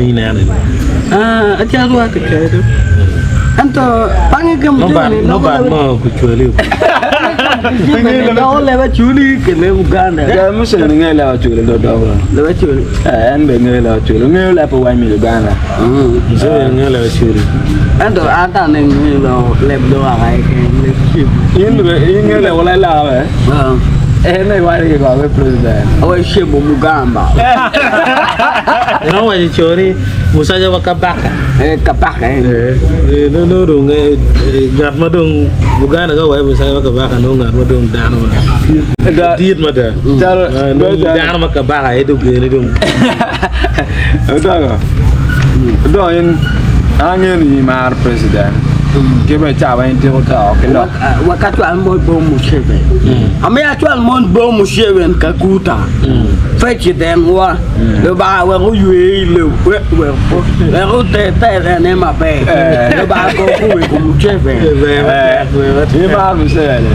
ineno ni? Ah, aca rwate kede. Ento pange ka mutene No bat mo kucwali. Doko leba culi kele Uganda. Ja Museveni ngeyo leba culi do doko. Leba culi. Eh, en be ngeyo leba culi. Ngeyo leba wany me Uganda. Museveni ngeyo leba culi. Ento ata ne ngeyo leb do aka eken leb cebu. In be in ngeyo leba lai laka be. En ne iwaco ki go be president. Awa cebu mugamba. En owaco co ni musaja wa kabaka. Eh, kabaka en. Eh, no no dong eh, ngat ma dong Uganda ka waco musaja wa kabaka nongo ngat ma dong dano ma dit mada. Calo Eh, nongo dano ma kabaka aye dong gene dong. Odogo. Odogo in angeyo ni imaro president. Ki bene ca weng itiko to ki lok. Wakacwal mon bot Museveni. Amiyo acwal mon bot Museveni Kaguta. President wa. Lubanga wek oywe i lobo wek oter terene maber. Lubanga go kuwe kom Museveni. Imaro Museveni.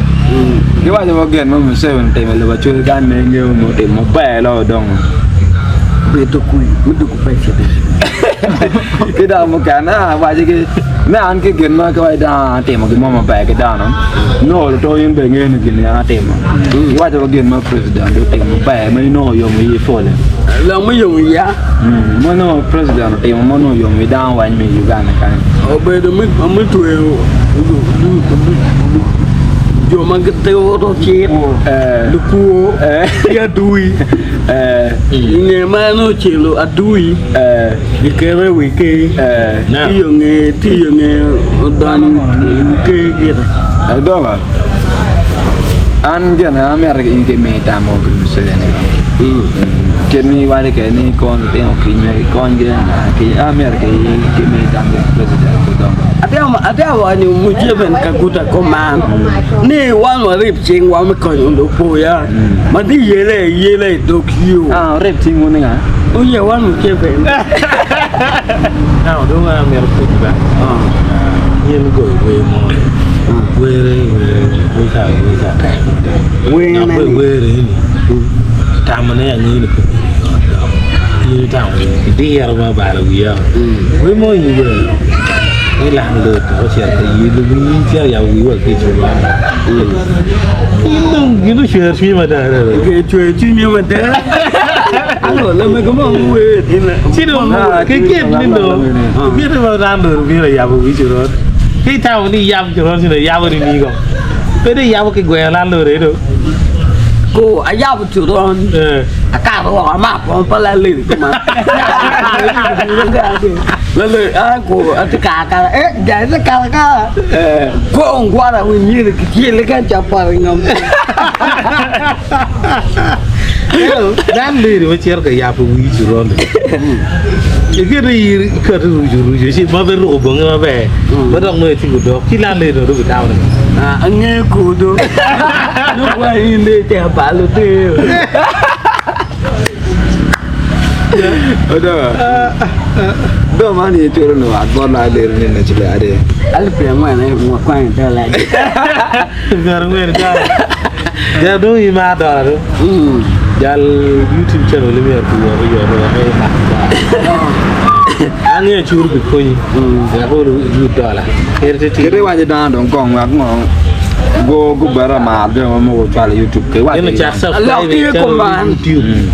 Giwaco wa gin ma Museveni otimo i lobo Acholi kany ma ingeyo ni otimo maber loyo dongo. Bedo kwe me doko president. Ki dok mukene awaco ki me an ki gin ma ka dano atimo gin mo maber ki dano nongo luto in bene ingeyo ni gin ni an atimo. Iwaco wa gin ma president otimo maber ma inongo oyomo iyi pole. Lok me yomo iya. Ma nongo president otimo ma nongo oyomo i dano wany me Uganda kany. Obedo me tweyo jo ma gituro cik, lukwo ki adui. I nge meno ocelo adui giketo i wi ker, tiyo nge tiyo nge odonyo i wi ker gire. Adonga, an gin amito in ki mi tam mo ki Museveni. Kit ma iwaco kwede ni ikony lutino kic me ikonygi ki amito ki mi tam ki president Odonga. Atye waco ni Museveni Kaguta kuman ni wan warib cingwa me konyo lupoya ma tye yele ayela i dog yo. Ah, wurib cingwu ni nga? Oye wan Museveni. Now dong amito pwony ba in goyo wer mo ni were were wer ca wer ca tek mada Wer dok mene? bene wer eni tamone angeyo ni pe bedo yot dok in itamo ni idiro ma obalo wiya wer mo in iwero ni lang lod ocito ka yelo wii cito yabo wii wa ki icula in dong gin ocwer cwinyi mada adada. Cwer cwinyi mada. Ano, lamego mo wer ina. Ci dong ki kit ni dong miti ma landlord obino yabo wi coron ki itamo ni iyab coron ci dong iyabo ni nigo pe dong iyabo ki gwero landlord eno Ko ayabo coron eh akato woko amako pa landlady kuma. Landlady ah ko ati kara kara eh jai te kara kara. Ko ongwara wi nyiri ki tyele ka capar ngom. Dan lady ma cito ka yabo wi coron iketo ir iketo rucu rucu ci ma pe ruko bongi maber ma dok nongo itye gudok ci lan lady dong bitamo ni Ah, angeyo kudo. Nukwa in de te abalo te. Odo. Do man ye curo no at bot la lady ni na chile ade. Alip 40 wakwanyo dola. 40 dola. Jal dong imar dola do. Jal YouTube channel ni myero kiwot oyot wek imak dola. An ngeyo cur pi konyi wek oyud dola. Ker te Kite timo. waco dano dong kong wek ngo go gubed amar jo ma mogo cwalo i YouTube ke Eno waco cak Lok subscribe tye i channel kuman. YouTube.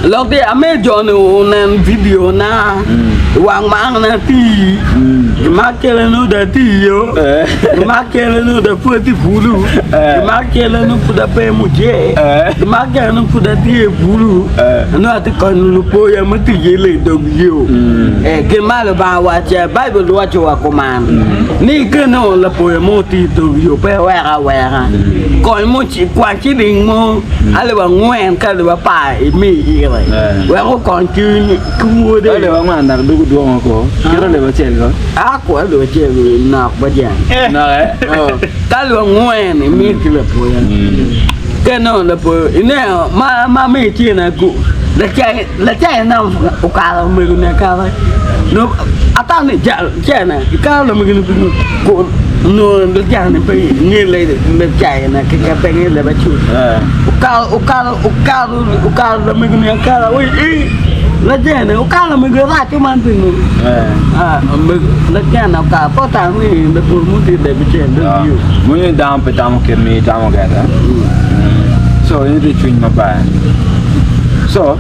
Lok tye ame jo-ni onen video na wang ma an ati gima kele nongo dong atiyo gima kele nongo dong pud atye i bulu gima kele nongo pud ape muje gima kele nongo pud atye i bulu nongo atye konyo lupoya me tic i dog yo gin ma Lubanga owacce Baibul waco wa kuman ni ka inongo lapoya mo tye i dog yo pe iweke aweka kony mo kwany ciling mo alip angwen ki alip apar imi ire wek okony ki wode. Alip angwen dok dwogo dwongo ko kit alip acel ko. A ko alip acel nok ba jang. Nok eh. Ka alip angwen imi ki lapoya. Ka inongo lapoya ineno ma ma mi tyena gu lacai lacai na okalo omego ni akala no ata ni jal cene ikalo lamego ni ko no lacai ni pe nge le lacai na ki ka pe nge le ba cu okalo okalo okalo okalo lamego ni akala oi i. Lacene okalo mego raco man pingo? Lacene okalo pe otamo ni lapur mo tye debe cen dong yo. Munyo dano pe tamo kit ma itamo kwede. So in itye cwiny maber. So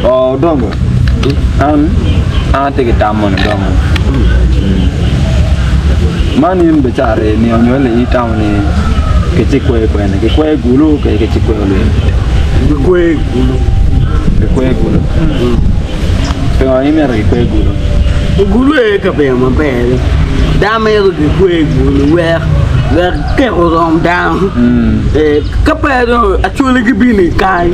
odongo an an atye ki tam moni dongo. Man in bicato ni onyo itamo ni kicikwe kwene kikwe gulu kede kicikwe olweny. Gikwe gulu. Gikwe gulu. Pingo in imito gikwe gulu? Gulu aye kabedo maber. Dano mito gikwe gulu wek wek kek orom dano. Ka pe dong acholi gibino i kany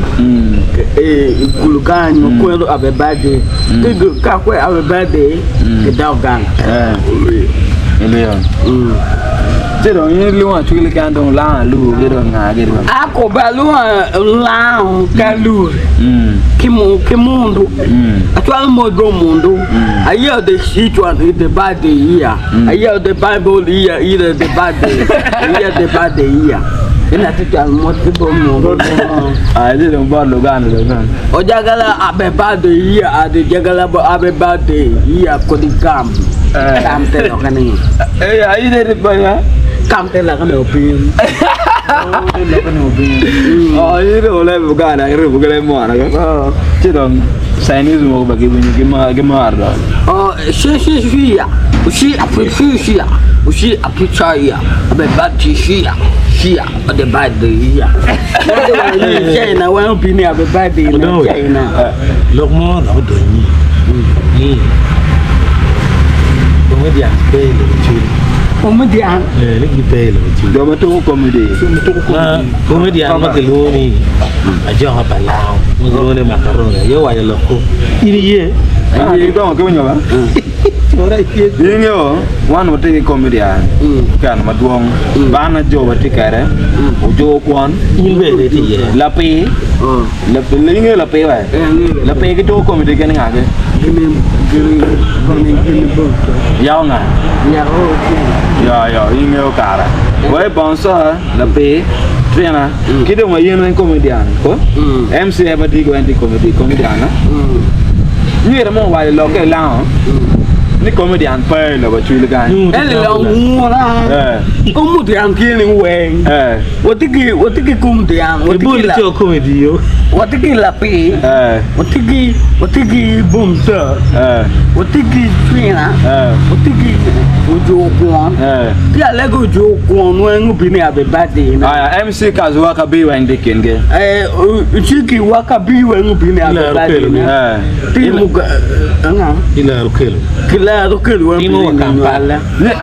i gulu kany ma kwero happy birthday ka kwero happy birthday gidok gang. Ilwio. Ci dong in ilwongo acwili kany dong lango alur ki dong nga giri ba? Akobo alwongo lango ki alur ki mundu acwalo mot bot mundu aye the Sichuan is the birthday year aye the bible year is the birthday year the birthday year ina ti cwalo mot ki bot mundu Ci dong bot Luganda dong. Ojagala happy birthday year adi jagala happy birthday year kodi gam. Kam te lokke ni. Eh, ai de banya. Kam te lokke ni opin. Oh, ire ole bugana, ire bugale mo ana ko. Ci dong Chinese mo ba gi gi ma gi ma ardo. Oh, shi shi shi ya. Shi apu shi shi ya. Shi apu cha ya. Abe ba ti shi ya. Shi ya. Ode ba de ya. China wa opini abe ba de na China. Lok mo dok odonyi ni comedian pe i lobo cwiny. Comedian? Eh, ni gipe i lobo cwiny. Jo ma tuko comedy. Ma comedian ma kilwongo ni Ajoka pa Lango, ma kilwongo ni Macaroni aye owaco lok ku. In iye? Ah, gidongo ki winyo ba? Ingeyo, wan watye ki comedian keno madwong. Bana jo watye kwede, ojo kwon, In bene itye iye. lapir, Ingeyo lapir wa? Lapir ki tuko komiti gin nga gi? Yao nga? Yo yo ingeyo kara. Wai bonso lapir trina ki dong ayen en comedian ko? MC eba digo en tye comedy comedian. Nyira mo owaco lok ki lango ni comedian pe i lobo cwili kany. Eni long ngura. Comedian tye ni weng. Watye ki watye ki kom dyang, watye ki Ibol la ico kome diyo. watye ki lapir, watye ki watye ki bumta, watye ki cwina, watye ki ojo kwon. Ki alego ojo kwon weng obino i abi birthday na. Aya MC Kazuwa Kabi weng tye i kingi. Eh, Ciki wa Kabi weng obino i abi Kilaro birthday kelo na. Eh. Ti muga anga? Kilaro kelo. Kilaro kelo weng Timo obino wa i Kampala. nywale.